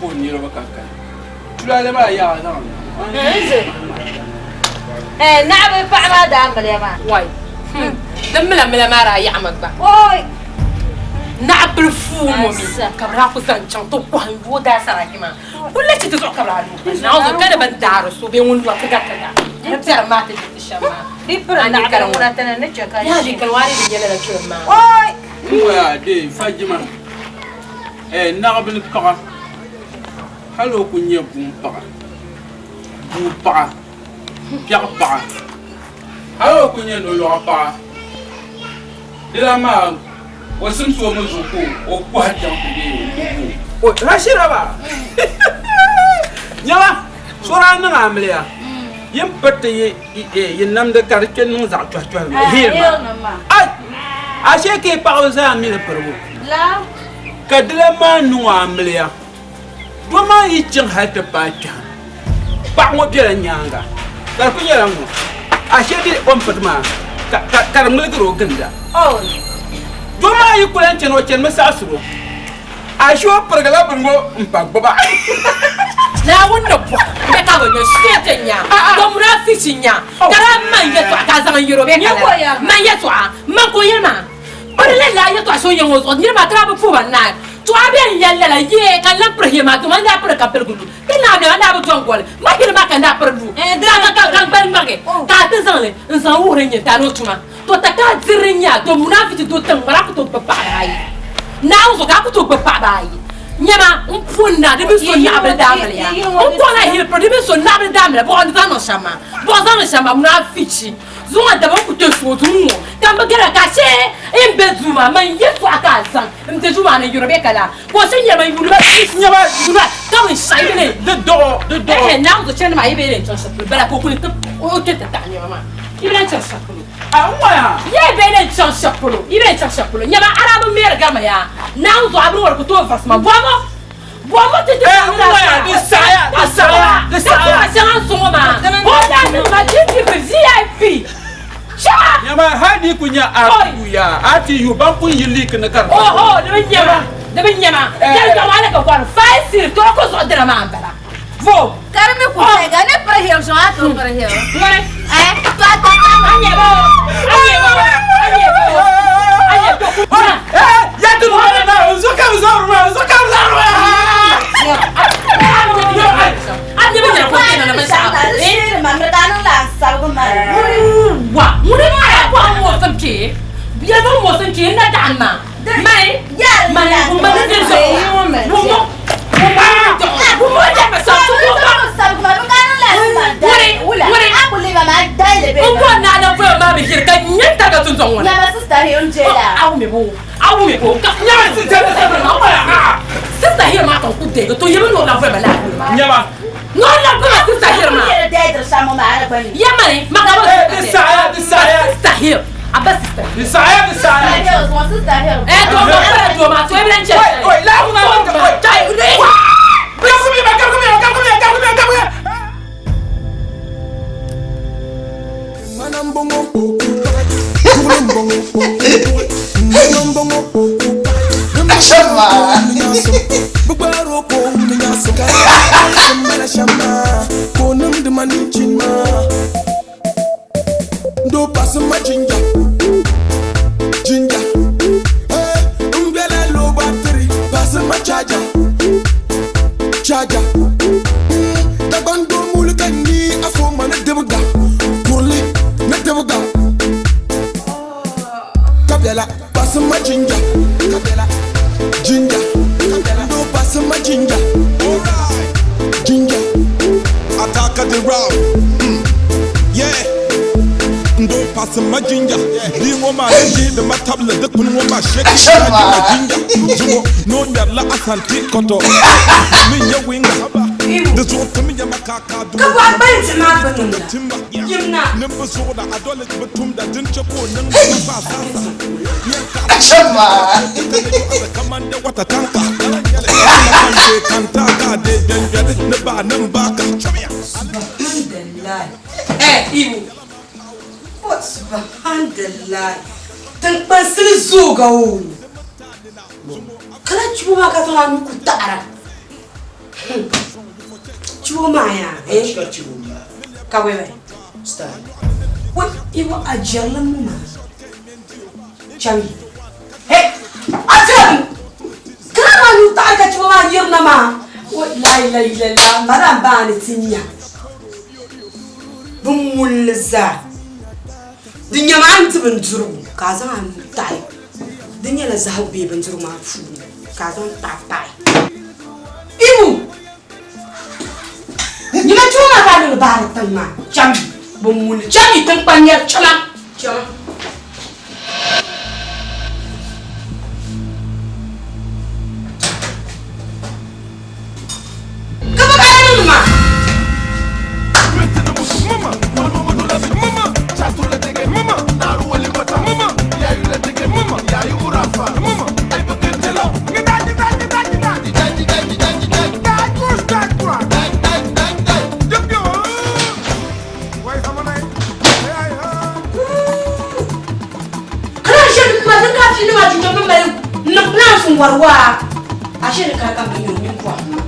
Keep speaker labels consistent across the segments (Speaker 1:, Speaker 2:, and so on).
Speaker 1: O niriba ka kali. Tulaale maa yaa zaŋ
Speaker 2: li. Eh, naɣibil paɣa maa daa miliya maa.
Speaker 3: Wai, hmm, din mila mila maa daa yaɣimi gba.
Speaker 2: Oi!
Speaker 3: Naɣibil fuu ŋɔ mi ka bɛ daa ku zaŋ chaŋ ti kɔhi n-yo o daasaraki maa. Kulila chɛ ti zuɣu ka bɛ daa lo ba. Naawuni ka di bɛn daari so bee ŋun lɔri ti gariti la. Di biɛrim maa ti di ti shɛm maa.
Speaker 2: Di piri naɣibil ŋuna ti ni ni chɛ ka
Speaker 3: Yaa
Speaker 2: ʒi.
Speaker 3: di kali waa di bi nyɛ lala tulim maa.
Speaker 2: Oi!
Speaker 1: N ŋɔ yaa dee Fajima. Eh, naɣibil paɣa, hal o ku nyɛ buŋ paɣa, bua paɣa, piɛɣu paɣa, hal o ku nyɛ nolɔɣu paɣa, di lan maa o simsi o mi zuɣu ka o kɔhi chaŋ ti be o bu o. Rashida ba! Nyama, so daa niŋ amiliya, yi ni piriti yi namdi ka di kpe niŋ zaɣ chɔhichɔhi maa, heel maa. Ai! Ashee ka yi paɣiba zaa mi li piribu. Ka di lan maa niŋ o amiliya, doo maa yi chaŋ hal ti paai kpɛhi, paɣ ŋɔ bela nyaaŋa, ka di kul nyɛla ŋ-ŋɔ, ashee di o ni piti maa ka di ŋmaligir o ginda. Doo maa yi ku lan chani, o chanimi saɣisir o, ashee o pirigila bini ŋɔ m-pa gbiba.
Speaker 3: Naawuni ni bɔhi bɛ ka bɛ nya shee ti nya, to munaafichi nya, ka daa man yɛtɔɣa ka a zaŋ n yɛl o bee ka lala? Man yɛtɔɣa, man ka o yɛli maa. O ni lala yɛtɔɣa so n-yɛn ŋɔ zuɣu, niriba ata bi puhi ba naai. To a bɛn yɛli lala, Yee, ka n lan piri hili maa, dama n daa piri ka piligi lu. Ti naa bɛn, a daa bi dɔn goli ma hili maa ka n daa piri lu. Ka ka ka n gbali ŋmarigi, ka a ti zaŋ li n-zaŋ wuhiri n nyintaa ni o tuma. To ta ka a diri n nya, to munaafichi do tiŋ ŋmara ku tooi gbubi paɣiba ayi. Naawuni zuɣu ka a ku tooi gbubi paɣiba ayi. Nyama, m pun na di mini so naɣibili daamiliya. M kɔŋ a hili piri di mini so naɣibili daamiliya, bɔɣu ni zaŋ niŋ shɛm maa, bɔɣu zaŋ niŋ shɛm maa, munaafichi. Zuŋɔ daba ku kpe so duu ŋɔ ka m bi gara ka shee n be duu maa man yɛltɔɣa ka a zaŋ n be duu maa ni n yuri bee ka laa ka o shee nyɛri man yuuni ba
Speaker 1: Nyɛba
Speaker 3: yuuni ba ka bin shɛɣu yi bee
Speaker 1: di dɔɣɔ di dɔɣɔ
Speaker 3: ɛhɛ Naawuni zuɣu chani maa yi bee len chaŋ shɛli polo bala ka o kuli ti o kpe ti taɣi nɛma maa yi bi len chaŋ shɛli polo
Speaker 1: A n ŋɔya
Speaker 3: yi bee len chaŋ shɛli polo yi bee len chaŋ shɛli polo nyɛma a daa bi meeri gari ma yaa Naawuni zuɣu a bini ŋɔ di ku tooi varisi ma bɔhimo Bɔhimo ti ti
Speaker 1: Eh, n ŋɔya di saɣaya di saɣaya di saɣaya
Speaker 3: shɛŋa n sɔŋɔ maa o daa niŋ ma GTP VIP shɛŋa
Speaker 1: Nyɛma hali di ku nyɛ RTU yaa RTU ban pun yi leak ni ka di
Speaker 3: Oho di bi nyɛma di bi nyɛma yɛli gama ala ka kɔri fayi siri tɔrɔ ko zuɣu dina maa n bala vo
Speaker 2: Ka di mi ku tɛga ni piri hiri zuɣu a tooi piri hiri.
Speaker 3: ŋmani
Speaker 2: Eh, to a to
Speaker 3: a nyɛ ba o a nyɛ ba o a nyɛ ba o a nyɛ to ku na
Speaker 1: Eh, ya ti zuɣu na n zuɣu ka bi zabiri maa n zuɣu ka bi zabiri maa
Speaker 3: a nyɛ bi nyɛla ko kpɛna na binshaɣu wa ŋuni maa ko a mɔsim kpee bia bi mɔsim kpee n na daɣam maa mani mani mani ni zuɣu wumo wumo jɛma sa ŋuni ŋuni n ko naa na voya maa bi hiri ka nyɛ tariga tunzɔŋ ŋɔ awu mi bo awu mi bo ka
Speaker 1: Nyɛma
Speaker 3: sister hiri maa ka n ku deegi to yɛmi ni o la voya ma laa
Speaker 1: Nyɛma
Speaker 3: ni o la voya sister hiri maa ya mani maka ba
Speaker 1: Eh, di saɣaya di saɣaya
Speaker 3: sister hiri a ba sister
Speaker 1: di saɣaya di saɣaya
Speaker 3: eh to ma fara to ma to e bɛ n cɛ
Speaker 1: Oi, oi, la ŋuna oi,
Speaker 3: tai
Speaker 1: Gabu mi ma gabu mi ma gabu mi ma gabu mi ma gabu mi ma
Speaker 4: Charger. Dagbando mulika ni afoma ni dibga kurli ni dibga kabela pasima jinja kabela jinja kabela do pasima jinja jinja
Speaker 5: Attack of the round. Yeah. Ndo pasima jinja. Di ŋɔ maa ni di di ma tabili dikpuni ŋɔ maa sheki ma jinja. Zuŋɔ no ŋmɛrila Asante kɔtɔ. Min nyɛ winga. Di zuɣu timi ya ma ka ka du.
Speaker 6: Ka bɔhi gbanti maa gbuni la.
Speaker 5: Timba.
Speaker 6: Yimna.
Speaker 5: Nimbi zuɣu da adɔli bi tumda din che ka o niŋ ba sansa. Kamande wata tanka. Kanta ka de dɛngbɛli ni ba nim ba ka.
Speaker 6: Subhanallah.
Speaker 3: eh ibu
Speaker 6: Oh, subhanallah. Tiŋkpansili zooga o. Kala chibo maa ka zaŋ a nuu ku taɣira. Chibo maa yaa eh ka bɛ bɛ wai ibo a jɛrilim mi maa chaŋ yi he a jɛrim kira maa nuu taɣi ka chibo maa yirina maa wai lailailallah madam baa ni ti nya bin mulli zaa di nyɛma a ni di bindirigu ka a zaŋ a nuu taɣi di nyɛla zahi bɛ bindirigu maa puuni ka a zaŋ taɣi paɣi ibu nyima chuɣu maa ka a niŋdi baari tiŋ maa cham bin mulli cham yi tiŋkpan nyɛri chama chama Ka bɛ ka niŋdi maa. Kana ʒe ma din ka fi nima jinjam ni mali niŋ plans n wari waa a ʒe ni kara ka bi nyuri mini pɔhim maa.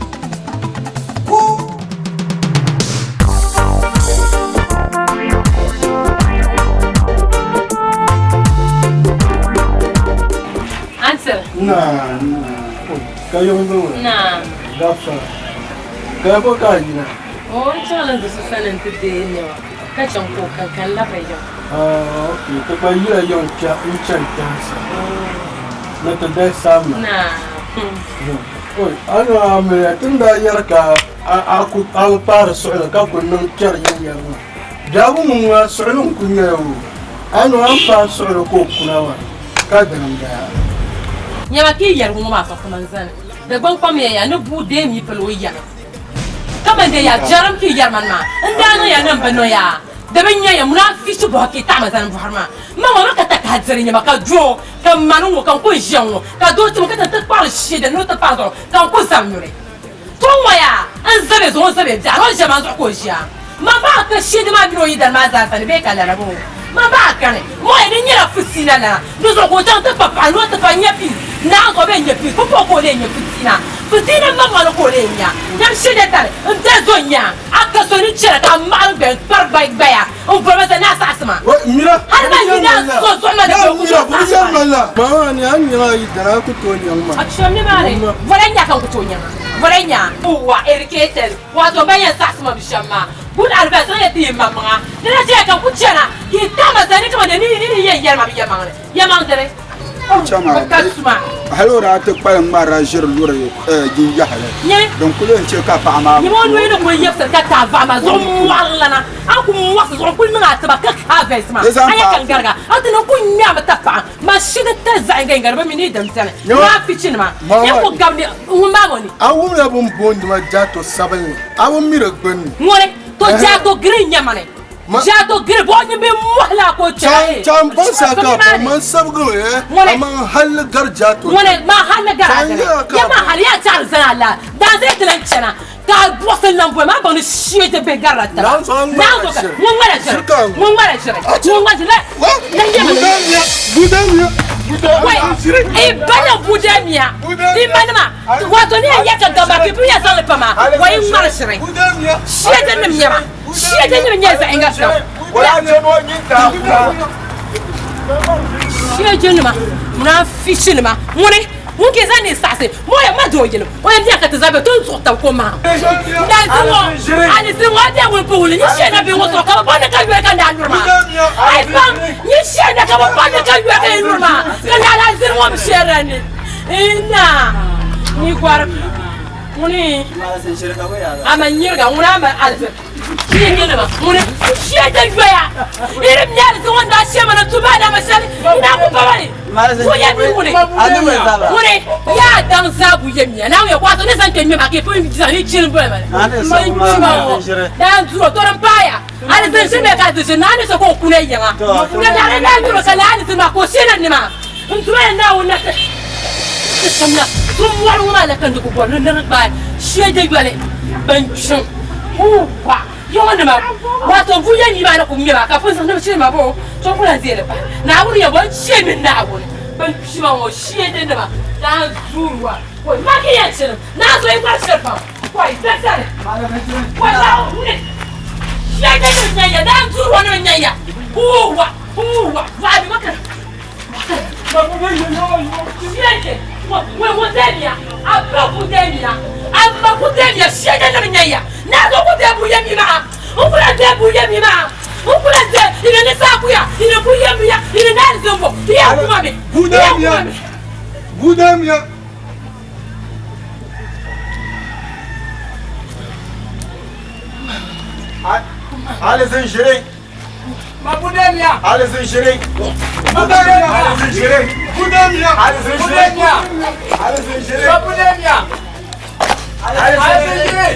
Speaker 3: Answer.
Speaker 7: Na, na. Ka yom do.
Speaker 3: Na.
Speaker 7: Gafa. Ka ko ka yina.
Speaker 3: O n chaŋla n so sani n ti deei nɛma ka chaŋ ka o ka ka n labiri yiŋa.
Speaker 7: Ah, ok. Ti gba yila yiŋ kpɛ n chani kpɛhi sa. Ni ti dahi saama.
Speaker 3: Na.
Speaker 7: Oi, a ni a mi ti ni daa yɛri ka a ku a bi paari suɣili ka ku niŋ kpɛri yɛnyɛri maa. Biɛhigu ŋun ŋɔ suɣili n ku nyɛli o. A ni a ni paai suɣili ka o kuna maa ka dini m-bala.
Speaker 3: Nyama ka yi yɛligu ŋɔ maa ka kuma n-zani. Dagbaŋ kpamiya ya ni bua deemi yi pali o yɛli. Kaman de ya jɛrim ka yi yɛri ma ni maa, n daa niŋ ya ni m bi niŋ ya, di bi nya ya munaafichi bɔhi ka yi taɣi ma zani bɔhiri maa. M ma ŋɔ mi ka takahi diri nyama ka doo ka m ma ni ŋɔ ka n ku ʒiya ŋɔ ka doo ti ma ka ti ti kpaɣiri shee dini ni o ti paai zuɣu ka n ku zab nyuli. To ŋɔ yaa n zabi zuɣu n zabi biɛɣu ni o ʒiya maa zuɣu ka o ʒiya. Man baɣa ka shee maa mini o yidana maa zaa sani bee ka lala bɔ? Man baɣa kani ŋɔ ya ni nyɛla fitiina lana di zuɣu ka o chaŋ ti kpa paɣa ni o ti pa nya peace naa zuɣu bee n-nya peace pukpuɣu ka o lee nya fitiina fitiina maŋmaŋ ni ka o lee nya nyam shee tali n da zo nya a ka so ni chana ka a maɣiri gbaya n-kpari gbai gbaya n boli ma zani a saɣisi ma hali man yi daa so zuɣu ma ni bɛ ku tooi saɣisi ma.
Speaker 7: Mama ni a ni nyaŋ a yidana a ku tooi nyaŋ ma.
Speaker 3: A cham nimaani voli n-nya ka n ku tooi nyaŋ a voli n-nya. Wa educated Wato ban yɛn saɣisi ma shɛm maa, good advice n yɛn ti yi maŋmaŋa ni na chɛya ka n ku chana ka yi tahi ma zani kaman ni yi yɛn yɛli ma mi yɛlimaŋli yɛlimaŋdini
Speaker 8: Chama
Speaker 3: ka suma.
Speaker 8: Hali o daa ti kpalim ŋmarila ʒiri luri yinyahili din kuli yɛn chɛ ka paɣa maa
Speaker 3: Nyama o noli ni kuli yɛbisiri ka tahi vaɣu maa zuɣu mɔɣiri lana a ni ku mɔɣisi zuɣu n-kuli niŋ a tiba ka harvest maa
Speaker 8: Di zaŋ
Speaker 3: a yɛn
Speaker 8: paai
Speaker 3: ka n gariga a ti niŋ ku ŋmɛmi tabi paɣa Ma shiri tali zaɣ yiŋga yiŋga di bi mi ni yi dim beni. Munaafichinima, yi ku gabi ni ŋun maa ŋɔ ni.
Speaker 7: A wumla bɛ ni boondi ma jaato sabinli, a bi mi di gbunni.
Speaker 3: Ŋuni, to jaato green n-nyɛ mani. Jaato green, bɔ nyini bee mɔhi laa ka o chɛ a ee.
Speaker 7: Chaŋ baŋ saha ka a baŋ man sabigimi ee, amaa halli gari jaato.
Speaker 3: Ŋuni, maa halli gari a dini. Ya maa halli yaa chaɣiri zani a laa. Daanzee ti lan chana. Ka a buɣisi n-lan boli maa baŋ ni shee ti bihi garila taba.
Speaker 7: Naanzuɣu
Speaker 3: Naanzuɣu ka ŋun ŋmala ʒiri, ŋun ŋmala ʒiri, ŋun ŋma ʒiri la la nyɛmi ni. Wai, i ba na budamia, i manima, wato ni yɛn yɛ ka gamba ka i yɛn zaŋ li pa maa, wa yi ŋmari ʒiri. Shee ti nim nyɛba, shee ti nim nyɛ zaɣ yinga kam. Shee nima, munaafichinima, ŋuni. Ŋun ke zaŋ ni saɣisi ma o yɛn ma doo yili o yɛn biɛhi ka ti zaa be ti ni zuɣu tabi ko maŋ. Dansi ŋɔ alisi ŋɔ a biɛhi ŋun pun wuli nyi shee na bɛ ŋɔ zuɣu ka bi bɔndi ka yoli ka naa nyuri maa. A yi baŋ nyi shee na ka bi bɔndi ka yoli ka yi nyuri maa ka naa lahi ziri ŋɔ mi shee la ni naa ni gɔrim ŋuni a ma nyiriga ŋuni a ma alisi. Shee ŋuni shee ti yoya iri miɛli ti ŋun daa shee mana tu maa dama shɛli ina ku pamali ku yɛ mi ŋuni ŋuni yaa daŋ zaa bu yɛ miya naa ŋun yɛ kwato ni zaŋ kpɛ ŋmɛ maa ka pun zaŋ ni chini boli mali mali chima ŋɔ daa duro to din paaya ali zin ʒiri mi ka di ʒiri naa ni so ka o kuna yiŋa ka daɣari naa nyuro ka laa ni zin maa ka o shee na nima n duro ya Naawuni na ti samla tum mɔri ŋɔ maa la ka n di ku bɔri ni ni di gbaai shee di yoli ban kpiŋ huuwa yiŋɔ nima wato vu yɛn yi maa ni ku ŋmɛ maa ka pun zaŋ ni bi chɛ ma bo to ku lahi deeli pahi Naawuni yɛn bo n chɛ mi Naawuni ban kpima ŋɔ shee di nima daa zuuriwa maa ka yɛn chilim naa zo yi ŋmari shiri pam. Wai, dasari. Wai, ne. Ya ga ni nya ya dan zuru wani nya ya. Huwa, huwa. Wa bi maka. Shege. Wa wa demiya. Abba ku demiya. Amma ku demiya shege ni nya ya. Na zo ku debu yemi ma. Ukula debu yemi ma. Ukula de ina ni sa ku ya. Ina ku yemi ya. Ina na zombo. Ya kuma me.
Speaker 7: Budemiya. Budemiya.
Speaker 8: Alizin ʒiri.
Speaker 1: Ma budemiya.
Speaker 8: Alizin ʒiri.
Speaker 1: Budemiya.
Speaker 8: Alizin ʒiri.
Speaker 7: Budemiya.
Speaker 8: Alizin ʒiri.
Speaker 1: Budemiya.
Speaker 8: Alizin ʒiri.
Speaker 1: Ma budemiya. Alizin ʒiri.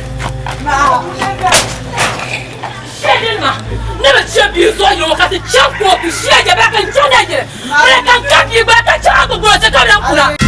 Speaker 3: Shege ma. Ne bɛ tiɲɛ bi zɔ ye wagati tiɲɛ kootu shege bɛ ka n tiɲɛ ne yɛrɛ. Bɛ ka n ka k'i ba ka tiɲɛ ka golo se ka bɛ n kunna.